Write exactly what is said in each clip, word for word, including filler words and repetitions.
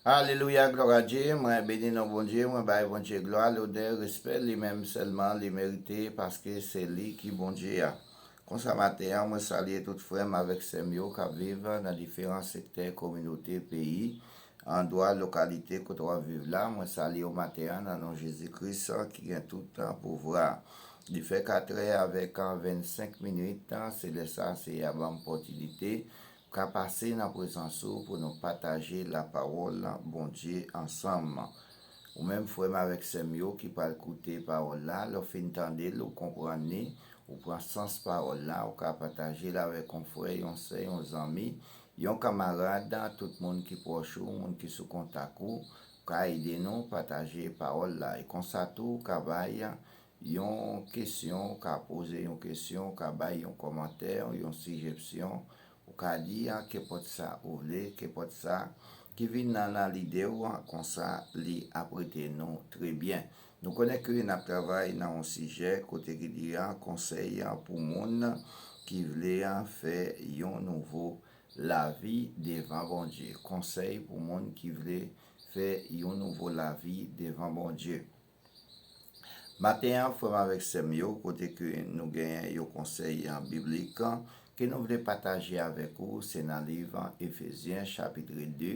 Alelouya, glwa a Dye. Mwen beni non Bondye, mwen bay Bondye glwa, lonè, respè, li menm sèlman li merite, paske se li ki Bondye a. Konsa maten an, mwen salye tout frè m avèk sè m yo k ap viv nan diferan sektè, kominote, peyi, andwa, lokalite kote w ap viv la. Mwen salye w maten an nan non Jezi Kris ki gen tout pouvwa. Li fè katrè avèk vennsenk minit, se lè sa Seyè a ban m opòtinite ka pase nan prezans ou pou nou pataje lapawòl Bondye ansanm. Ou menm, frè m avèk sè m yo ki pral koute pawòl la, lè w fin tande l, ou konprann li, ou pran sans pawòl la, ou ka pataje l avèk yon frè, yon sè, yon zanmi, yon kamarad, tout moun ki pwòch ou, moun ki sou kontak ou, ka ede nou pataje pawòl la. E konsa tou, ou ka bay yon kesyon, ou ka poze yon kesyon, ou ka bay yon kòmantè, yon sijesyon, ou ka di a, kenpòt sa ou vle, kenpòt sa ki vin nan, nan lide w, konsa li ap rete nou trè byen. Nou konnen ke n ap travay nan yon sijè kote ki di a, konsèy pou moun ki vle a fè yon nouvo lavi devan Bondye. Konsèy pou moun ki vle fè yon nouvo lavi devan Bondye. Maten an, frè m avèk sè m yo, kote ke nou genyen yon konsèy biblik ke nou vle pataje avèk ou, se nan liv Efezyen chapit de,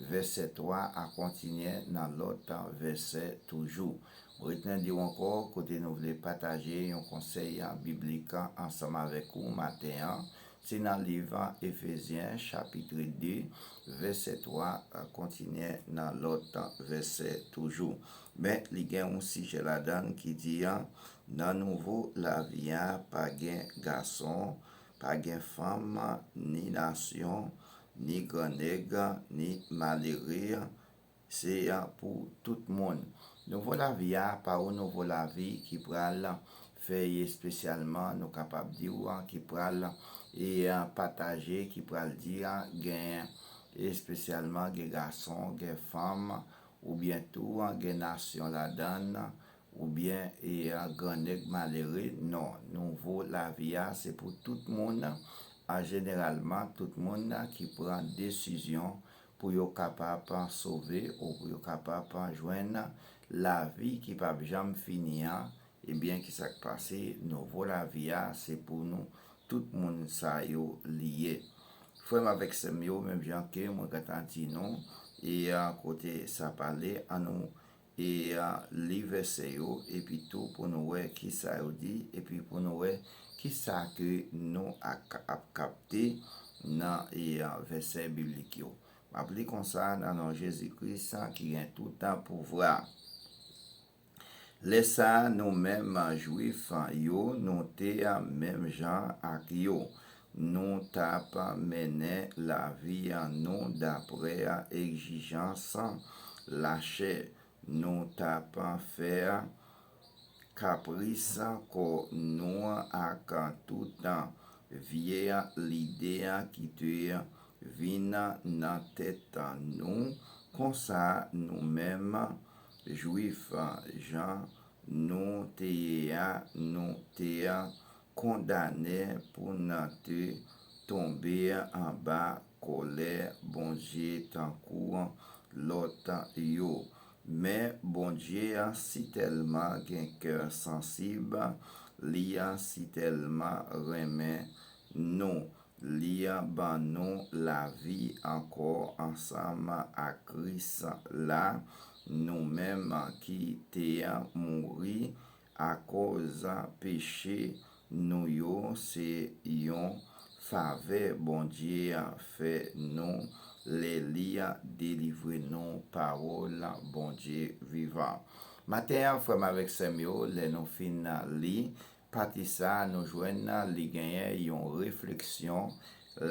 vèsè twa a kontinye nan lòt vèsè toujou. Mwen retounen di w ankò, kote nou vle pataje yon konsèy biblik ansanm avèk ou maten an, se nan liv Efezyen chapit de, vèsè twa, kontinye nan lòt vèsè toujou. Men li gen yon sijè ladan l ki di, nan nouvo lavi a, pa gen gason, pa gen fanm, ni nasyon, ni grannèg, ni malere, se pou tout moun. Nouvo lavi a pa yon nouvo lavi ki pral fèy espesyalman, nou kapab di w, ki pral e pataje, ki pral di gen espesyalman gen gason, gen fanm, oubyen tou gen nasyon ladan l, oubyen e grannèg malere. Non, nouvo lavi a se pou tout moun, an jeneralman tout moun ki pran desizyon pou yo kapab sove ou pou yo kapab jwenn lavi ki p ap janm fini an. Ebyen, kisa k pase? Nouvo lavi a se pou nou, tout moun sa yo li ye. Frè m avèk sè m yo, menm jan ke mwen gentan di nou, e kote sa pale, annou e li vèsè yo, epi tou pou nou wè kisa yo di, epi pou nou wè kisa ke nou ak, ap kapte nan e vèsè biblik yo. M ap li konsa nan non Jezi Kris ki gen tout pouvwa. Lè sa a, nou menm Jwif yo, nou te menm jan ak yo. Nou t ap mennen lavi nou dapre egzijans lachè. Nou t ap fè kapris kò nou ak tout vye lide ki te vin nan tèt nou. Konsa, nou menm Jwif, jan nou te ye a, nou te kondane pou n te tonbe anba kòlè Bondye tankou lòt yo. Men Bondye sitèlman gen kè sansib, li sitèlman renmen nou, li ban nou lavi ankò ansanm ak Kris la, nou menm ki te mouri akoz peche nou yo, se yon favè Bondye fè nou lè li delivre nou pawòl Bondye vivan. Maten an, frè m avèk sè m yo, lè nou fin li pati sa a, nou jwenn li genyen yon refleksyon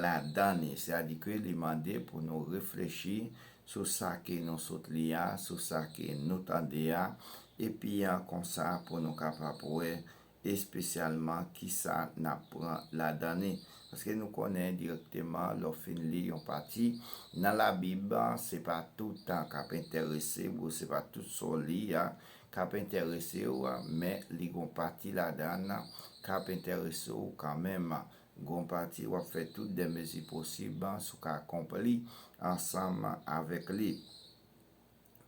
ladan li. Sètadi ke li mande pou nou reflechi sou sa ke nou sot li a, sou sa ke nou tande a, epi a, konsa pou nou kapab wè espesyalman kisa n ap pran ladan li. Paske nou konnen dirèkteman, lè w fin li yon pati nan Labib, se pa tout k ap enterese w, se pa tout sa w li a k ap enterese w, men li gon pati ladan l k ap enterese w kanmenm. Gon pati w ap fè tout de mezi posib si w ka akonpli ansanm avèk li.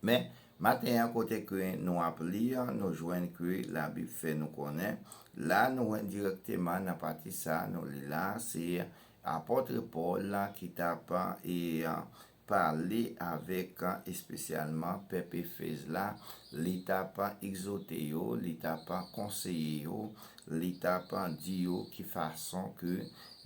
Men, maten an, kote ke nou ap li, nou jwenn ke Labib fè nou konnen, la nou jwenn dirèkteman nan pati sa a, nou li la, se apòt Pòl la ki t ap e, pale avèk, espesyalman, pèp Efèz la, li t ap egzòte yo, li t ap konseye yo, li t ap di yo ki fason ke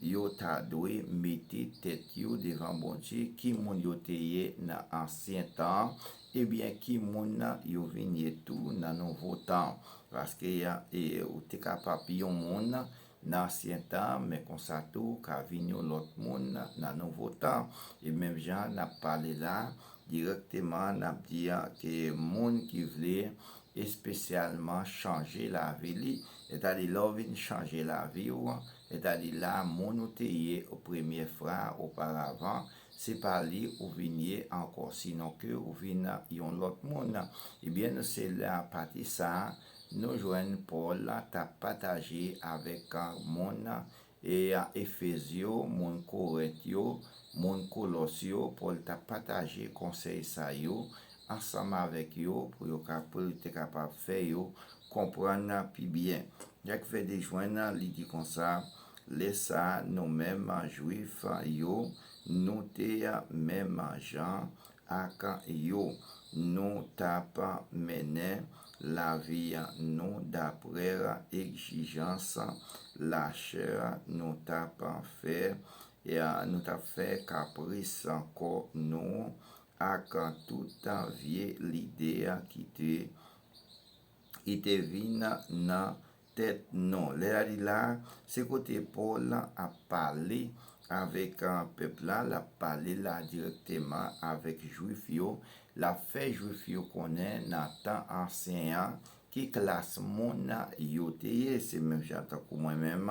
yo ta dwe mete tèt yo devan Bondye, ki moun yo te ye nan ansyen tan, ebyen, ki moun yo vin ye tou nan nouvo tan. Paske, e, ou te kapab yon moun nan ansyen tan, men konsa tou, ka vin yon lòt moun nan nouvo tan. E menm jan n ap pale la, dirèkteman, n ap di ke moun ki vle espesyalman chanje lavi li, sètadi lè w vin chanje lavi w, sètadi la, moun ou te ye premye fwa oparavan, se pa li ou vin ye ankò, sinon ke ou vin yon lòt moun. Ebyen, nou se la pati sa a, nou jwenn Pòl la t ap pataje avèk, a, moun, e, a, Efèz yo, moun Korent yo, moun Kolòs yo, Pòl t ap pataje konsèy sa yo ansanm avèk yo pou yo ka, pou li te kapab fè yo konprann pi byen. Jan k fè de jwenn, li di konsa, lè sa a, nou menm Jwif yo, nou te menm jan ak yo. Nou t ap mennen lavi nou daprè egzijans lachè, nou t ap fè, e, nou t ap fè kapris kò nou ak tout vye lide ki te, ki te vin nan tèt nou. Lè l a di la, se kote Pòl ap pale avèk, a, pèp la, l ap pale la dirèkteman avèk Jwif yo, l ap fè Jwif yo konnen nan tan ansyen an ki klas moun yo te ye. Se menm jan tankou mwen menm,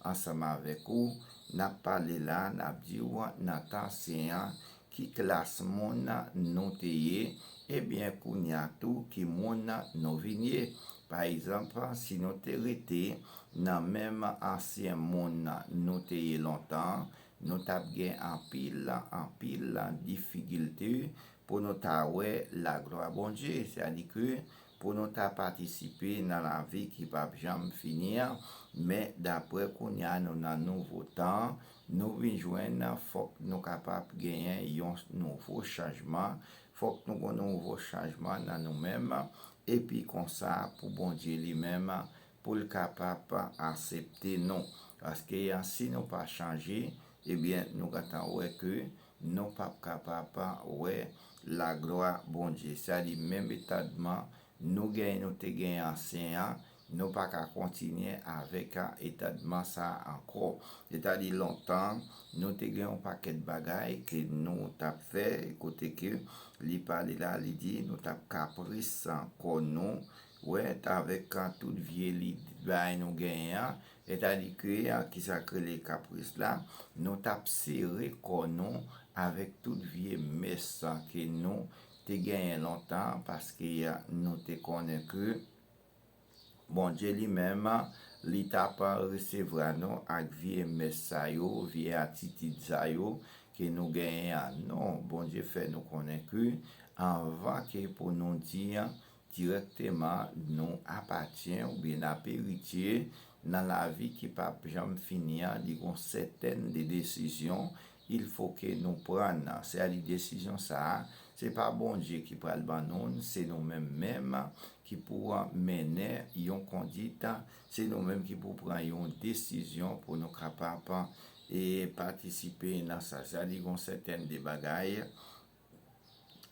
ansanm avèk ou, n ap pale la, n ap di w nan tan ansyen an, ki klas moun nou te ye, ebyen, kounye a tou, ki moun nou vin ye. Pa egzanp, si nou te rete nan menm ansyen moun nou te ye lontan, nou t ap gen anpil, anpil difikilte pou nou ta wè laglwa Bondye. Sètadi ke pou nou ta patisipe nan lavi ki p ap janm fini an, men daprè kounye a nou nan nouvo tan, nou vin jwenn fòk nou kapab genyen yon nouvo chanjman, fòk nou gon nouvo chanjman nan nou menm, epi konsa pou Bondye li menm, pou l kapab aksepte nou. Paske, a, si nou pa chanje, ebyen, nou gentan wè ke nou p ap kapab wè laglwa Bondye. Sètadi menm etadman nou gen, nou te gen ansyen an, nou pa ka kontinye avèk, a, etadman sa a ankò. Sètadi lontan, nou te gen yon pakèt bagay ke nou t ap fè, kote ke li pale la, li di nou t ap kapris kò nou, wè, avèk, a, tout vye lide bagay nou genyen an, sètadi ke, a, kisa k rele kapris la, nou t ap sere kò nou avèk tout vye mès ke nou te genyen lontan, paske, a, nou te konnen ke Bondye li menm, li t ap resevwa nou ak vye mès sa yo, vye atitid sa yo ke nou genyen an. Non, Bondye fè nou konnen ke anvan ke pou nou di dirèkteman nou apatyen oubyen n ap eritye nan lavi ki p ap janm fini an, li gon sètèn de desizyon il fo ke nou pran. Sètadi desizyon sa a, se pa Bondye ki pral ban nou l, se nou menm menm ki pou mennen yon kondit, se nou menm ki pou pran yon desizyon pou nou kapab, e, patisipe nan sa. Sètadi gon sètèn de bagay,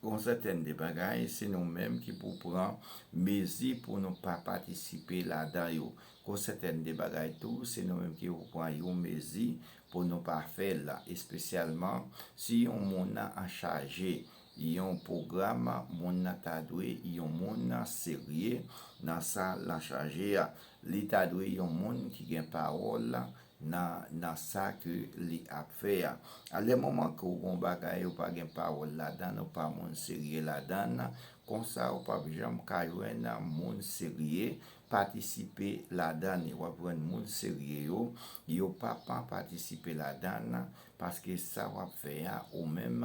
gon sètèn de bagay, se nou menm ki pou pran mezi pou nou pa patisipe ladan yo. Gon sètèn de bagay tou, se nou menm ki pou pran yon mezi pou nou pa fè l, espesyalman si yon moun an chaje yon pwogram, moun nan ta dwe yon moun serye nan sa l an chaje a. Li ta dwe yon moun ki gen pawòl nan, nan sa ke li ap fè a. Alè moman ke w gon bagay ou pa gen pawòl ladan l, ou pa moun serye ladan l, konsa ou p ap janm ka jwenn moun serye patisipe ladan l. W ap jwenn moun serye yo, yo p ap patisipe ladan l, paske sa w ap fè a, ou menm,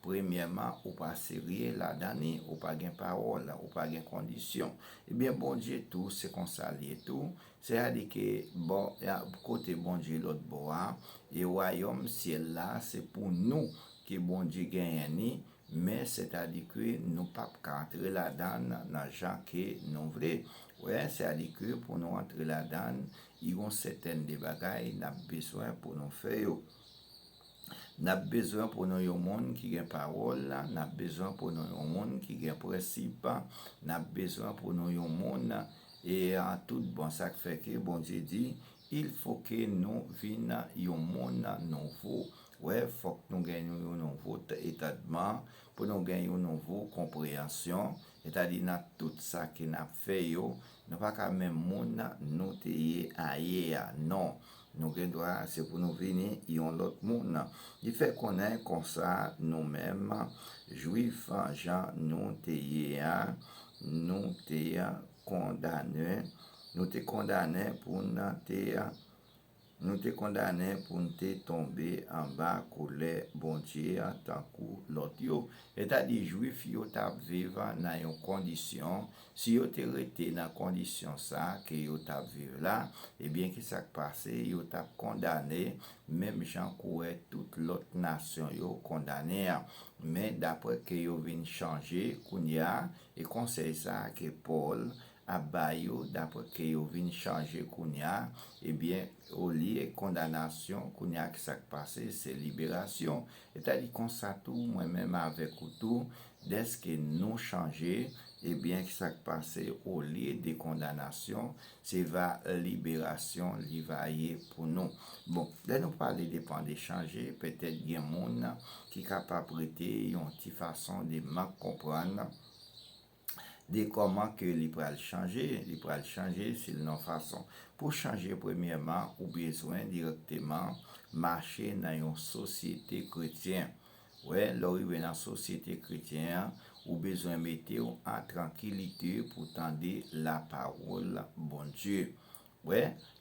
Premyèman, ou pa serye ladan li, ou pa gen pawòl, ou pa gen kondisyon. Ebyen, Bondye tou, se konsa l ye tou. Sètadi ke, bon, kote Bondye lòt bò a, e wayòm syèl la, se pou nou ke Bondye genyen li, men sètadi ke nou p ap ka antre ladan l nan jan ke nou vle. Wè, sètadi ke pou nou antre ladan l, gen yon sètèn de bagay n ap bezwen pou nou fè yo. N ap bezwen pou nou yon moun ki gen pawòl, n ap bezwen pou nou yon moun ki gen prensip, n ap bezwen pou nou yon moun, e an tout bon, sa k fè ke Bondye di, il faut que nou vin yon moun nouvo. Wè, fòk nou gen yon nouvo etadman, pou nou gen yon nouvo konpreyansyon, sètadi nan tout sa ke n ap fè yo, nou pa ka menm moun nou te ye ayè a, non. Nou gen dwa, se pou nou vini yon lòt moun. Li fè konnen konsa nou menm, Jwif, jan nou te ye a, nou te kondane, nou te kondane pou n te, nou te kondane pou n te tonbe anba kolè Bondye a tankou lòt yo. Sètadi Jwif yo t ap viv nan yon kondisyon, si yo te rete nan kondisyon sa ke yo t ap viv la, ebyen, ki sa k pase? Yo t ap kondane, menm jan kourè tout lòt nasyon yo kondane a. Men, daprè ke yo vin chanje kounye a, e konsèy sa a ke Pòl ap ba yo, daprè ke yo vin chanje kounye a, ebyen, olye kondanasyon, kounye a, ki sa k pase? Se liberasyon. Sètadi konsa tou, mwen menm avèk ou tou, dèske nou chanje, ebyen, ki sa k pase? Olye de kondanasyon, se va liberasyon li va ye pou nou. Bon, lè nou pale de pran de chanje, petèt gen moun ki kapab rete yon ti fason de mal konprann de kòman ke li pral chanje, li pral chanje sèl yon fason. Pou chanje, premyèman, ou bezwen dirèkteman mache nan yon sosyete kretyen. Wè, lè w rive nan sosyete kretyen an, ou bezwen mete w an trankilite pou tande lapawòl Bondye. Wè,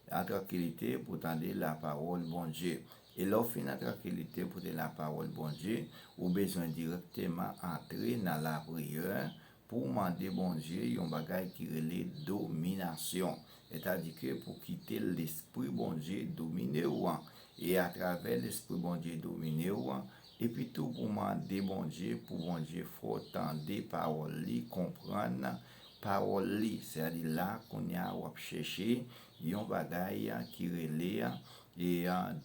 an trankilite pou tande lapawòl Bondye. E lè w fin an trankilite pou tande lapawòl Bondye, ou bezwen dirèkteman antre nan lapriyè pou w mande Bondye yon bagay ki rele dominasyon. Sètadi ke pou kite Lespri Bondye domine w an. E atravè Lespri Bondye domine w an, epi tou pou mande Bondye, pou Bondye fè w tande pawòl li, konprann pawòl li. Sètadi la, kounye a, w ap chèche yon bagay ki rele, e,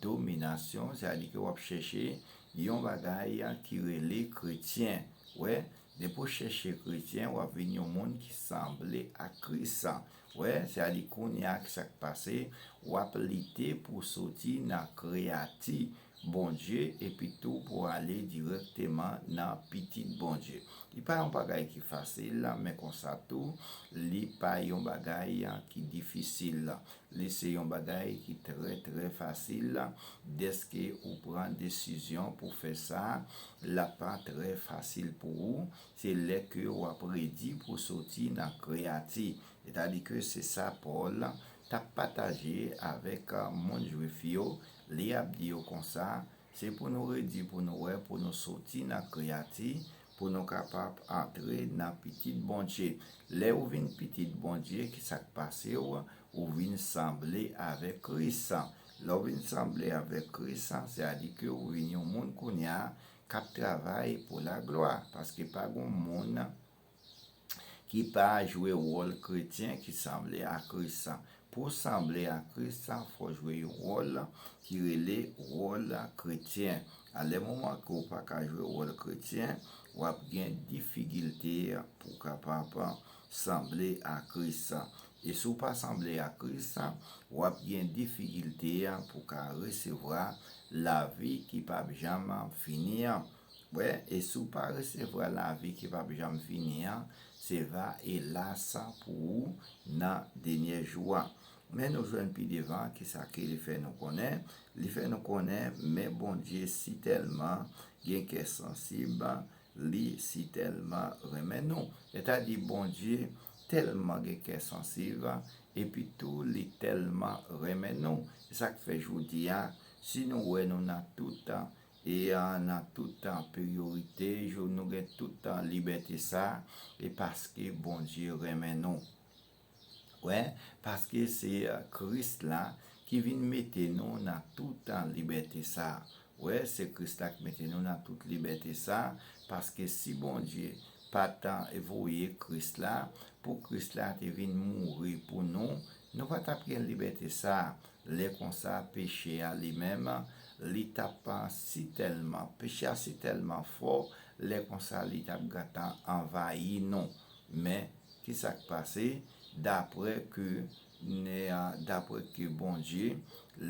dominasyon, sètadi ke w ap chèche yon bagay ki rele kretyen. Wè, depi w chèche kretyen, w ap vin yon moun ki sanble ak Kris. Wè, sètadi kounye a, ki sa k pase? W ap lite pou soti nan kreyati Bondye, epi tou pou ale dirèkteman nan pitit Bondye. Li pa yon bagay ki fasil, men konsa tou, li pa yon bagay ki difisil. Li se yon bagay ki trè, trè fasil. Dèske ou pran desizyon pou fè sa, l ap trè fasil pou ou. Se lè ke w ap redi pou soti nan kreyati. Sètadi ke se sa Pòl t ap pataje avèk, a, moun Jwif yo. Li ap di yo konsa, se pou nou redi, pou nou wè, pou nou soti nan kreyati, pou nou kapab antre nan pitit Bondye. Lè ou vin pitit Bondye, ki sa k pase w? Ou vin sanble avèk Kris. Lè w vin sanble avèk Kris, sètadi ke ou vin yon moun kounye a k ap travay pou laglwa, paske pa gen moun ki pa jwe wòl kretyen ki sanble a Kris. Pou w sanble a Kris, fò w jwe yon wòl ki rele wòl kretyen. A, lè moman ke w pa ka jwe wòl kretyen, w ap gen difikilte pou w kapab sanble a Kris. E si w pa sanble a Kris, w ap gen difikilte pou w ka resevwa lavi ki p ap janm fini an. Wè, e si w pa resevwa lavi ki p ap janm fini an, se va elas pou ou nan dènye jou a. Men nou jwenn pi devan ki sa ke li fè nou konnen. Li fè nou konnen, men Bondye si tèlman gen kè sansib, li si tèlman renmen nou. Sètadi Bondye tèlman gen kè sansib, epi tou li tèlman renmen nou. Se sa k fè jodi a, si nou wè nou nan tout e a, nan tout, a, priyorite, jou nou gen tout, a, libète sa, e paske Bondye renmen nou. Wè, paske se, a, Kris la ki vin mete nou nan tout, a, libète sa. Wè, se Kris la ki mete nou nan tout libète sa, paske si Bondye pa t, a, voye Kris la, pou Kris la te vin mouri pou nou, nou pa t ap gen libète sa. Lè konsa, peche a li menm, li t ap, a, si tèlman, peche a si tèlman fò, lè konsa li t ap gentan anvayi nou. Men, ki sa k pase? Daprè ke, ne, a, daprè ke Bondye,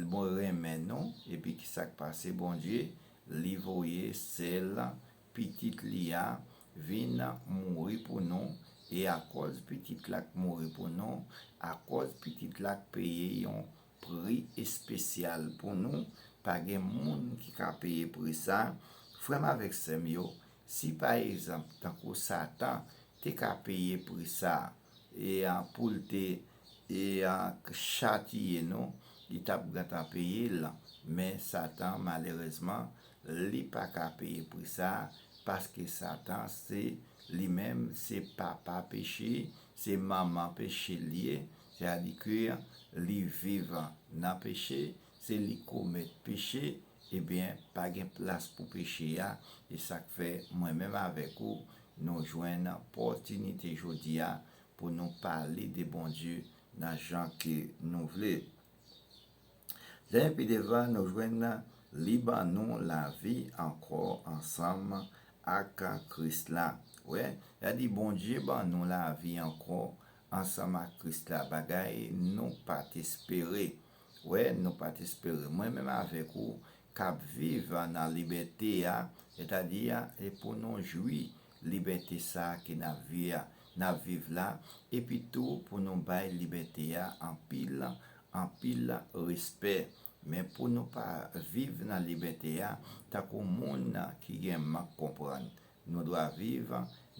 bon, renmen nou, epi ki sa k pase? Bondye, li voye sèl pitit li a vin mouri pou nou, e akòz pitit la k mouri pou nou, akòz pitit la k peye yon pri espesyal pou nou, pa gen moun ki ka peye pri sa. Frè m avèk sè m yo, si pa egzanp, tankou Satan te ka peye pri sa, e, a, pou l te, e, a, chatiye nou, li t ap gentan peye l. Men Satan, malerezman, li pa ka peye pri sa, paske Satan se, li menm, se papa peche, se manman peche l ye, sètadi ke li viv nan peche, se li komèt peche, ebyen, pa gen plas pou peche a, e sa k fè mwen menm avèk ou, nou jwenn opòtinite jodi a pou nou pale de Bondye nan jan ke nou vle. Lè pi devan, nou jwenn li ban nou lavi ankò ansanm ak Kris la. Wè, sa di Bondye ban nou lavi ankò ansanm ak Kris la, bagay nou pa t espere. Wè, nou pa t espere. Mwen menm avèk ou k ap viv nan libète a, sètadi a, e pou nou jwi libète sa a ke n ap vi-, n ap viv la, epi tou pou nou bay libète a anpil, anpil respè. Men pou nou pa viv nan libète a tankou moun ki gen mank konprann. Nou dwa viv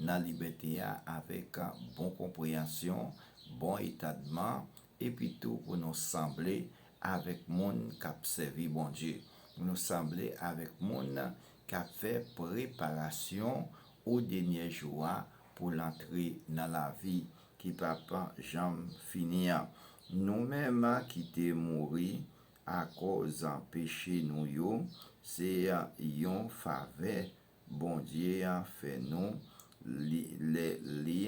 nan libète a avèk bon konpreyansyon, bon etadman, epi tou pou nou sanble avèk moun k ap sèvi Bondye. Pou nou sanble avèk moun k ap fè preparasyon o dènye jou a pou l antre nan lavi ki p ap janm fini an. Nou menm ki te mouri akòz peche nou yo, se yon favè Bondye a fè nou li, lè li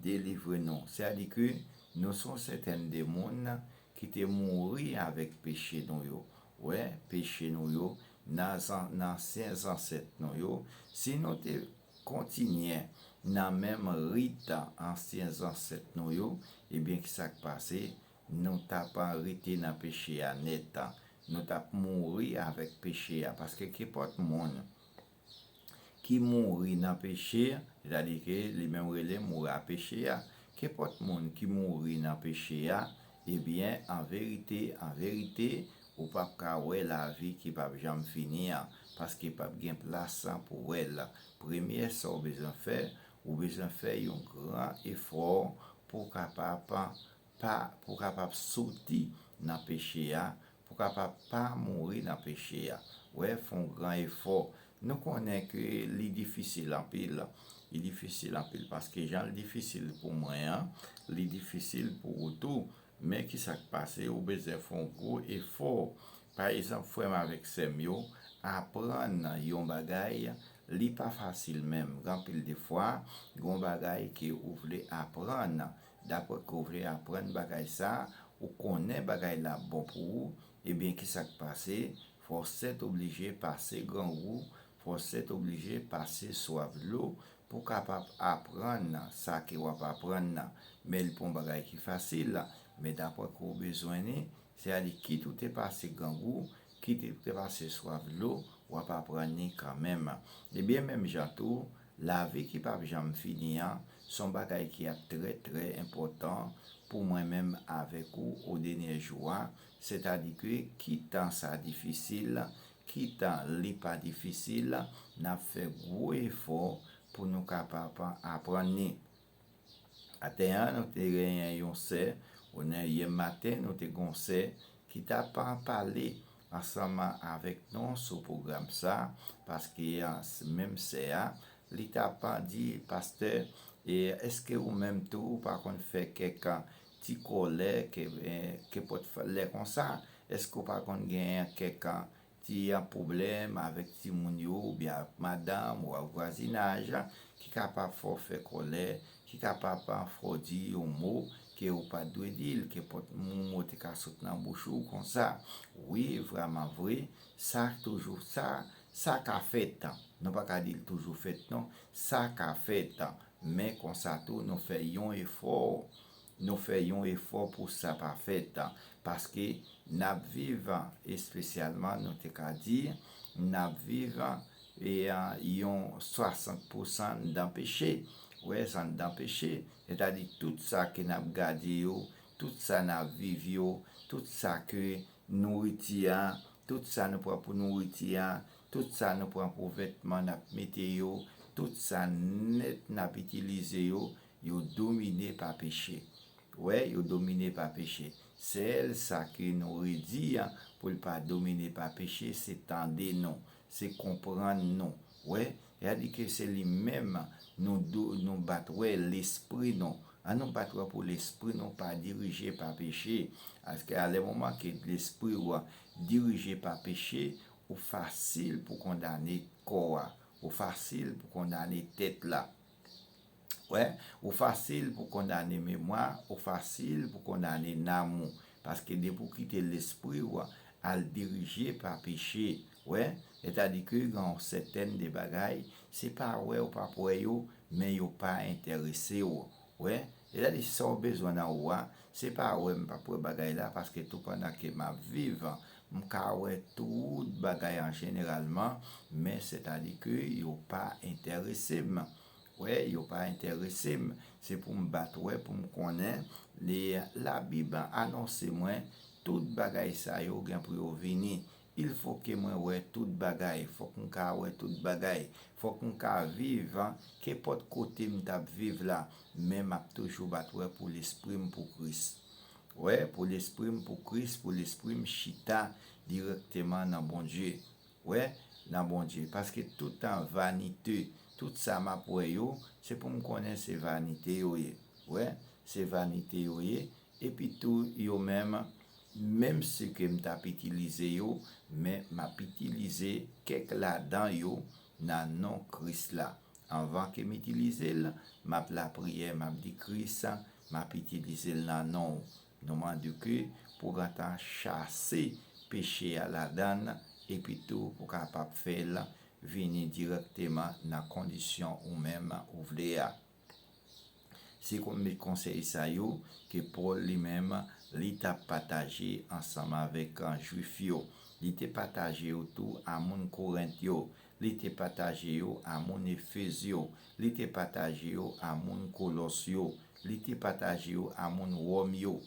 delivre nou. Sètadi ke nou se yon sèten de moun ki te mouri avèk peche nou yo. Wè, peche nou yo nan zan-, nan ansyen zansèt nou yo. Si nou te kontinye nan menm rit ansyen zansèt nou yo, ebyen, ki sa k pase? Nou t ap rete nan peche a nèt. Nou t ap mouri avèk peche a. Paske kenpòt moun ki mouri nan peche, sètadi ke li menm rele mouri a peche a. Kenpòt moun ki mouri nan peche a, ebyen, an verite, an verite, ou p ap ka wè lavi ki p ap janm fini an, paske p ap gen plas pou wè l. Premye sa w bezwen fè, ou bezwen fè yon gran efò pou w kapab pa, pou w kapab soti nan peche a, pou w kapab pa mouri nan peche a. Wè, fè yon gran efò. Nou konnen ke li difisil anpil. Li difisil anpil paske jan l difisil pou mwen an, li difisil pou ou tou. Men ki sa k pase? Ou bezwen fè yon gwo efò. Pa egzanp, frè m avèk sè m yo, aprann yon bagay, li pa fasil menm. Gen anpil de fwa, gen yon bagay ke ou vle aprann. Daprè ke ou vle aprann bagay sa, ou konnen bagay la bon pou ou, ebyen, ki sa k pase? Fò w sètoblije pase grangou, fò w sètoblije pase swaf dlo pou w kapab aprann sa ke w ap aprann nan. Men li pa yon bagay ki fasil, men daprè ke w bezwen li, sètadi kit ou te pase grangou, kit ou te pase swaf dlo, w ap aprann li kanmenm. Ebyen, menm jan tou, lavi ki p ap janm fini an, se yon bagay ki ap trè, trè enpòtan pou mwen menm avèk ou o dènye jou a, sètadi ke kitan sa difisil, kitan li pa difisil, n ap fè gwo efò pou nou kapab aprann li. Maten an, nou te genyen yon sè, ou nan yè maten, nou te gen yon sè ki t ap pale ansanm avèk nou sou pwogram sa, paske, a, s-, menm sè a, li t ap, a, di, pastè, e èske ou menm tou, ou pa konn fè kèk, a, ti kòlè, ke, e, kenpòt f-, lè konsa? Èske ou pa konn genyen kèk, a, ti, a, pwoblèm avèk timoun yo, oubyen avèk madanm ou avèk vwazinaj, ki kapab fè w fè kòlè, ki kapab, a, fè w di yon mo ke ou pa t dwe di l, kenpòt mo, mo te ka sot nan bouch ou konsa? Wi, vrèman vre, sa toujou, sa, sa ka fèt. Nou pa ka di l toujou fèt non, sa ka fèt. Men konsa tou, nou fè yon efò, nou fè yon efò pou sa pa fèt, paske n ap viv, espesyalman, nou te ka di, n ap viv, e, a, yon swasant pousan anndan peche. Wi, se anndan peche. Sètadi tout sa ke n ap gade yo, tout sa n ap viv yo, tout sa ke nouriti a, tout sa nou pran pou nouriti a, tout sa nou pran pou vètman n ap mete yo, tout sa nèt n ap itilize yo, yo domine pa peche. Wè, yo domine pa peche. Sèl sa ke nou redi a pou l pa domine pa peche, se tande nou, se konprann nou. Wè, sètadi ke se li menm nou dou-, nou bat wè lespri nou. An nou bat wè pou lespri nou pa dirije pa peche. Paske a lè moman ke lespri w dirije pa peche, ou fasil pou kondane kò a, ou fasil pou kondane tèt la. Wè, ou fasil pou kondane memwa, ou fasil pou kondane nanm ou. Paske depi w kite lespri w al dirije pa peche, wè, sètadi ke gen yon sètèn de bagay, se pa wè ou p ap wè yo, men yo pa enterese w. Wè, sètadi sa w bezwen nan ou a, se pa wè m p ap wè bagay la, paske tou pandan ke m ap viv, m ka wè tout bagay an jeneralman, men sètadi ke yo pa enterese m. Wè, yo pa enterese m. Se pou m bat wè, pou m konnen. Li, Labib anonse mwen, tout bagay sa yo gen pou yo vini. Il faut que mwen wè tout bagay. Fòk m ka wè tout bagay. Fòk m ka viv, kenpòt kote m t ap viv la. Men m ap toujou bat wè pou lespri m pou Kris. Wè, pou lespri m pou Kris, pou lespri m chita dirèkteman nan Bondye. Wè, nan Bondye. Paske tout an vanite, tout sa m ap wè yo, se pou m konnen se vanite yo ye. Wè, se vanite yo ye. Epi tou, yo menm, menm si ke m t ap itilize yo, men m ap itilize kèk ladan yo nan non Kris la. Anvan ke m itilize l, m ap lapriyè, m ap di, Kris, m ap itilize l nan non w. Nou mande ke pou w gentan chase peche a ladan l, epi tou pou w kapab fè l vini dirèkteman nan kondisyon ou menm ou vle a. Se konn met konsèy sa yo ke Pòl li menm, li t ap pataje ansanm avèk, a, Jwif yo. Li te pataje yo tou a moun Korent yo. Li te pataje yo a moun Efez yo. Li te pataje yo a moun Kolòs yo. Li te pataje yo a moun Wòm yo.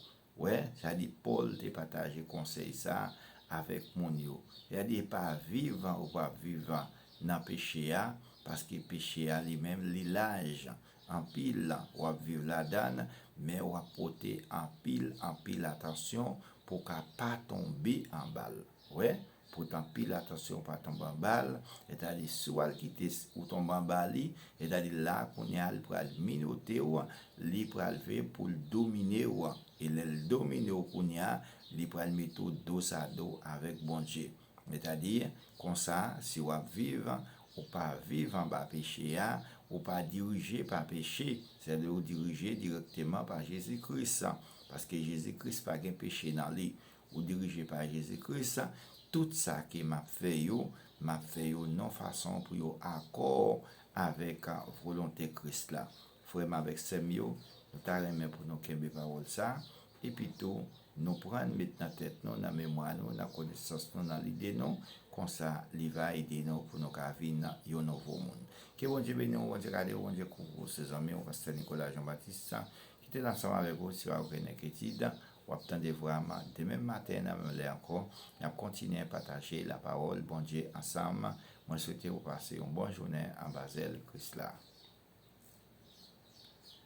Wè, sa di Pòl te pataje konsèy sa a avèk moun yo. Sa di pa viv ou p ap viv nan peche a, paske peche a li menm li laj anpil, w ap viv ladan l, men w ap pote anpil, anpil atansyon pou w ka pa tonbe anba l. Wè, pote anpil atansyon w pa tonbe anba l, sètadi si w al kite s-, ou tonbe anba li, sètadi la kounye a li pral minote w, li pral vle pou l domine w. E lè l domine w kounye a, li pral mete w dozado avèk Bondye. Sètadi, konsa, si w ap viv, ou pa viv anba peche a, ou pa dirije pa peche, sètadi ou dirije dirèkteman pa Jezi Kris, paske Jezi Kris pa gen peche nan li. Ou dirije pa Jezi Kris, tout sa ke m ap fè yo, m ap fè yo nan fason pou yo akò avèk volonte Kris la. Frè m avèk sè m yo, nou ta renmen pou nou kenbe pawòl sa, epi tou, nou pran l met nan tèt nou, nan memwa nou, nan konesans nou, nan lide nou, konsa li va ede nou pou nou ka vin yon nouvo moun. Ke Bondye beni w, Bondye gade w, Bondye kouvri w, se zanmi w, Pastè Nicolas Jean Baptiste, ki te la ansanm avèk ou, si w gen enkyetid, w ap tande vwa m demen maten nan menm lè ankò. N ap kontinye pataje lapawòl Bondye ansanm. Mwen swete w pase yon bon jounen anba zèl Kris la.